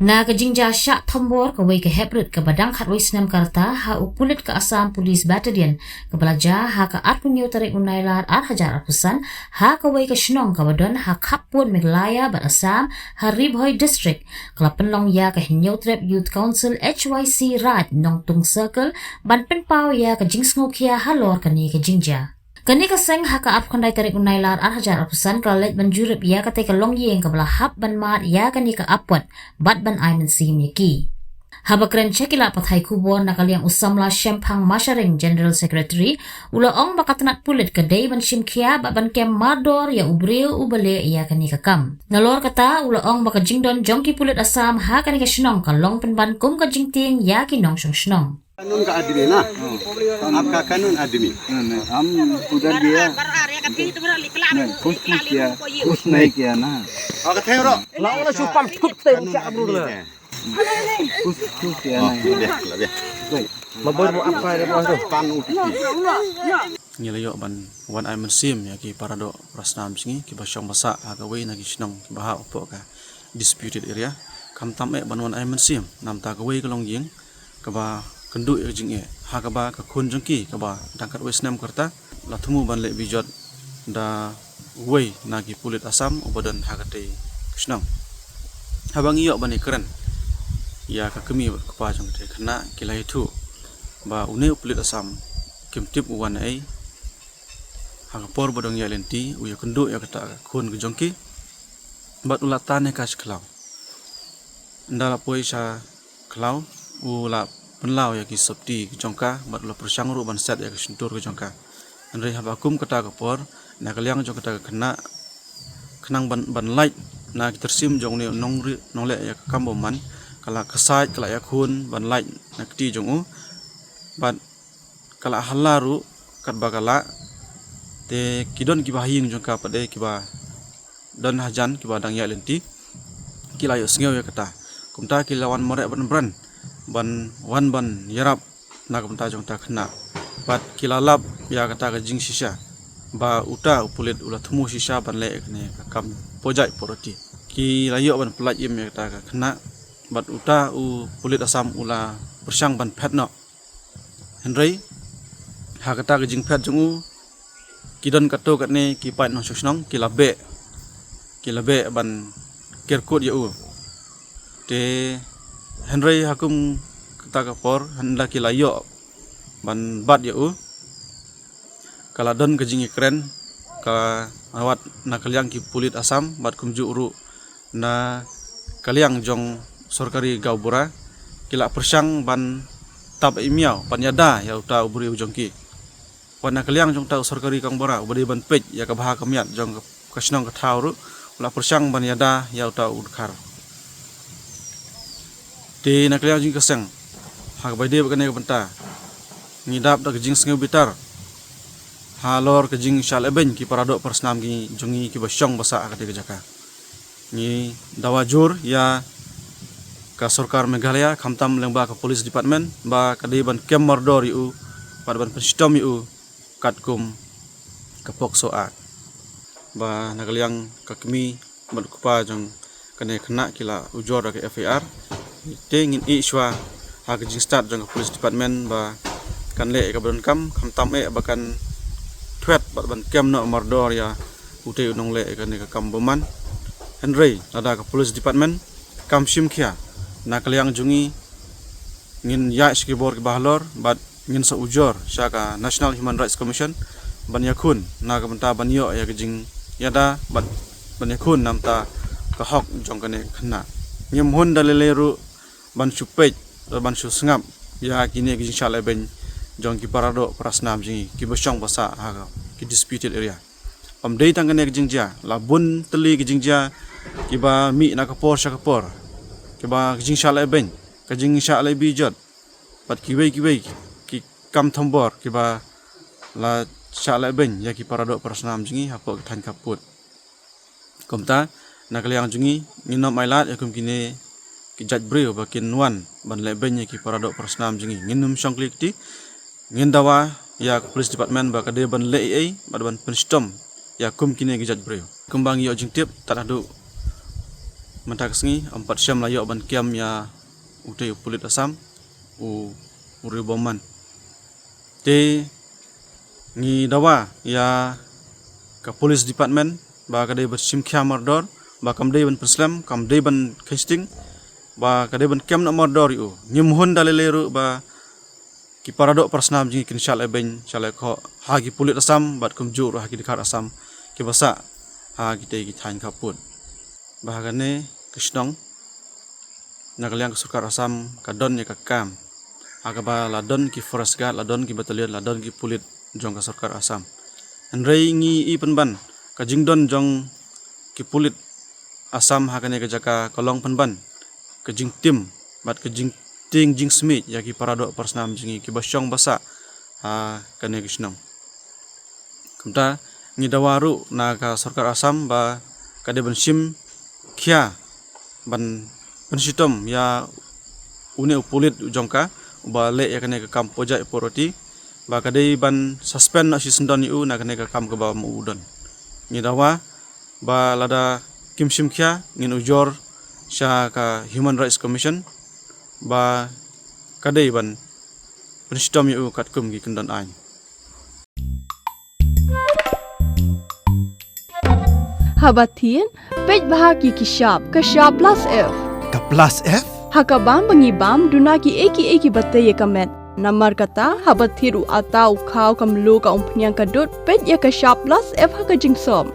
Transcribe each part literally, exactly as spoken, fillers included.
Na ka jingjia shah thombor kawei ka heprit kaba dang khatwei snem ka rta ha u pulit ka Assam Police Battalion kaba la jia ha ka arphew hynñiew tarik u Nailar ar hajar arphew san ha kawei ka shnong kaba don ha khappud Meghalaya bad Assam ha Ri Bhoi District, ka la pynlong ïa ka Hynñiewtrep Youth Council H Y C Raid Nongtung Circle ban pynpaw ïa ka jingsngewkhia halor kane ka jingjia. Kane ka seng ha ka arphew khyndai tarik u Nailar ar hajar arphew san ka la leit ban jurip ïa katei ka longïing kaba la hap ban mad ïa kane ka apot bad ban ai mynsiem ïa ki. Haba kren sha ki lad pathai khubor na ka liang u samla Shemphang Masharing, General Secretary, u la ong ba ka tnat pulit ka dei ban shim khia bad ban kem mardor ïa u briew uba leh ïa kane ka kam. Nalor kata u la ong ba ka jingdon jong ki pulit Assam ha kane ka shnong ka long pynban kum ka jingtieng ïa ki nongshong shnong. कानून का आदमी ना, आपका कानून आदमी। नहीं, नहीं, हम उधर गया। नहीं, कुछ नहीं किया, कुछ नहीं किया ना। Launa supam kut te usia abru na. Kuch, kuch ya nahi. Lebih, lebih. Mabor mo apa dia mo tu? Pan uti. Ngi la ïoh ban wan ai mynsiem ïa ki para doh para snam jong ngi kiba shong ba sah ha kawei na ki shnong kiba hap hapoh ka disputed area. Khamtam eh ban wan ai mynsiem namar kawei ka longïing kaba kynduh ïa ka jingeh ha kaba ka khun jong ki kaba dang khatwei snem ka rta la thmu ban leh bijot da uwei na ki pulit Assam uba don ha katei ka shnong. Haba ngi ïoh ban ïakren ïa ka kmie bad kpa jong katei ka khynnah ki la ïathuh ba une u pulit Assam kim tip u wan ei ha ka por ba dang ïaid lynti u ïakynduh ïa kata ka khun ka jong ki bad u la tan ïa ka sha khlaw. Ynda la poi sha khlaw u la pynlaw ïa ki sopti ki jong ka bad u la pyrshang ruh ban set ïa ka shyntur ka jong ka. Hynrei haba kum kata ka por na ka liang jong kata ka khynnah khnang ban, ban lait na ki tyrsim jong une u nongri, nongleh ïa ka kam bymman ka la ksaid ka la ïakhun ban lait na kti jong u bad ka la halla ruh katba ka la te ki don kiba ha ïing jong ka pat de kiba don hajan kiba dang ïaid lynti ki la ïohsngew ïa kata. Kumta ki la wan mareh ban bren ban wan ban ïarap na ka bynta jong kata ka khynnah bad ki la lap ïa kata ka jingshisha ba uta u pulit u la thmu shisha ban leh ïa kane ka kam pynjah pynroti. Ki la ïoh ban pyllait im ïa kata ka khynnah bad uta u pulit Assam u la pyrshang ban phet noh. Hynrei ha kata ka jingphet jong u ki don katto katne ki paid nongshong shnong ki la beh, ki la beh ban ker kut ïa u. Te hynrei ha kum kata ka por hynda ki la ïoh ban bat ïa u ka la don ka jingïakren ka wat na ka liang ki pulit Assam bad kumjuh ruh na ka liang jong sorkari gaonbura ki la pyrshang ban tap i miaw ban ïada ïa uta u briew jong ki. Wat na ka liang jong uta u sorkari gaonbura uba dei ban peit ïa ka bha ka miat jong ka shnong ka thaw ruh u la pyrshang ban ïada ïa uta u dkhar. Te na ka liang jong ka seng ha kaba ïadei bad kane ka bynta ngi dap da ka jingsngewbitar halor ka jingshah lehbeiñ ki para doh para snam jong ngi kiba shong ba sah ha kata ka jaka. Ngi dawa jur ïa ka sorkar Meghalaya khamtam lyngba ka police department ba ka dei ban kem mardor ïa u bad ban pynshitom ïa u katkum ka POCSO Act. Ba na ka liang ka kmie bad u kpa jong kane ka khynnah ki la ujor da ka F I R. Te ngin ïeh shuwa ha ka jingstad jong ka police department ba kan leh ïa kaba donkam khamtam eh ba kan thwet bad ban kem noh mardor ïa utei u nongleh ïa kane ka kam bymman. Hynrei lada ka police department kam shim khia na ka liang jong ngi ngin ïaid sha ki bor kiba halor bad ngin sa ujor sha ka National Human Rights Commission ban ïakhun na ka bynta ban ïoh ïa ka jingïada bad ban ïakhun namar ka hok jong kane ka khynnah. Ngim hun da lei lei ruh ban shu peit ban shu sngap ïa kine ki jingshah lehbeiñ jong ki para doh para snam jong ngi kiba shong ba sah ha ki disputed area. Ym dei tang kane ka jingjia, la bun tylli ka jingjia kiba mih na ka por sha ka por kiba ka jingshah lehbeiñ, ka jingshah lehbijot bad kiwei kiwei ki kam thombor kiba la shah lehbeiñ ïa ki para doh para snam jong ngi hapoh ka thaiñ khappud. Kumta na ka liang jong ngi ngin ym ailad ïa kum kine ki jait briew ba kin wan ban lehbeiñ ïa ki para doh para snam jong ngi. Ngin ym shong kli kti, ngin dawa ïa ka police department ba ka dei ban leh ei ei bad ban pynshitom ïa kum kine ki jait briew. Kumba ngi ïoh jingtip tad haduh Mynta ka sngi, ym pat shym la ïoh ban kem ïa utei u pulit Assam, u, u Riewbomman. Te ngi dawa ïa ka police department ba ka dei ban shim khia mardor, ba kam dei ban pynslem, kam dei ban kheiñ sting, ba ka dei ban kem noh mardor ïa u. Ngim hun da lei lei ruh ba ki paradoh parasnam jong ngi kin shah leh beiñ, shah leh khoh ha ki pulit Assam bad kumjuh ruh ha ki dkhar Assam kiba sah ha kitei ki thaiñ khappud. Ba ha kane ka shnong, na ka liang ka sorkar Assam ka don ïa ka kam ha kaba la don ki forest guard, la don ki battalion, la don ki pulit jong ka sorkar Assam. Hynrei ngi i pynban ka jingdon jong ki pulit Assam ha kane ka jaka ka long pynban ka jingtim bad ka jingtieng jingsmit ïa ki paradoh parasnam jong ngi kiba shong ba sah ha kane ka shnong. Kumta ngi dawa ruh na ka sorkar Assam ba ka dei ban shim khia ban pynshitom ïa une u pulit jong ka uba leh ïa kane ka kam pynjah pynroti, ba ka dei ban suspend noh shisyndon ïa u na kane ka kam kaba ma u don. Ngi dawa ba lada kim shim khia, ngin ujor sha ka Human Rights Commission ba ka dei ban pynshitom ïa u katkum ki kyndon aiñ. Haba thied, peit bha ki ki shap, ka shap plus F. Ka plus F? Ha ka bam ba ngi bam, duna ki ei ki ei kiba tei ïa ka met. Namar kata, haba thied u ata, u khaw, ka mluh, ka umphniang, ka dud, peit ïa ka shap plus F ha ka jingsop.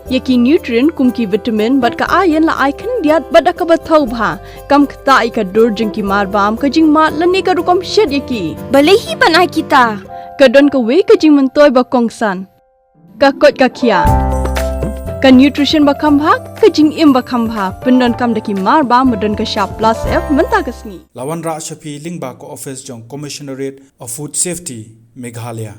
Ïa ki nutrient kum ki vitamin bad ka iron la ai khyndiat bad da kaba thaw bha. Kam ktah ïa ka dur jong ki mar bam, ka jingmad lane ka rukom shet ïa ki. Balei hi ban ai kita? Ka don kawei ka jingmyntoi ba kongsan. Ka koit ka khiah. Ka nutrition ba kham bha, ka jingim ba kham bha. Pyndonkam da ki mar bam ba don ka shap plus F mynta ka sngi. La wanrah sha phi lyngba ka office jong Commissionerate of Food Safety, Meghalaya.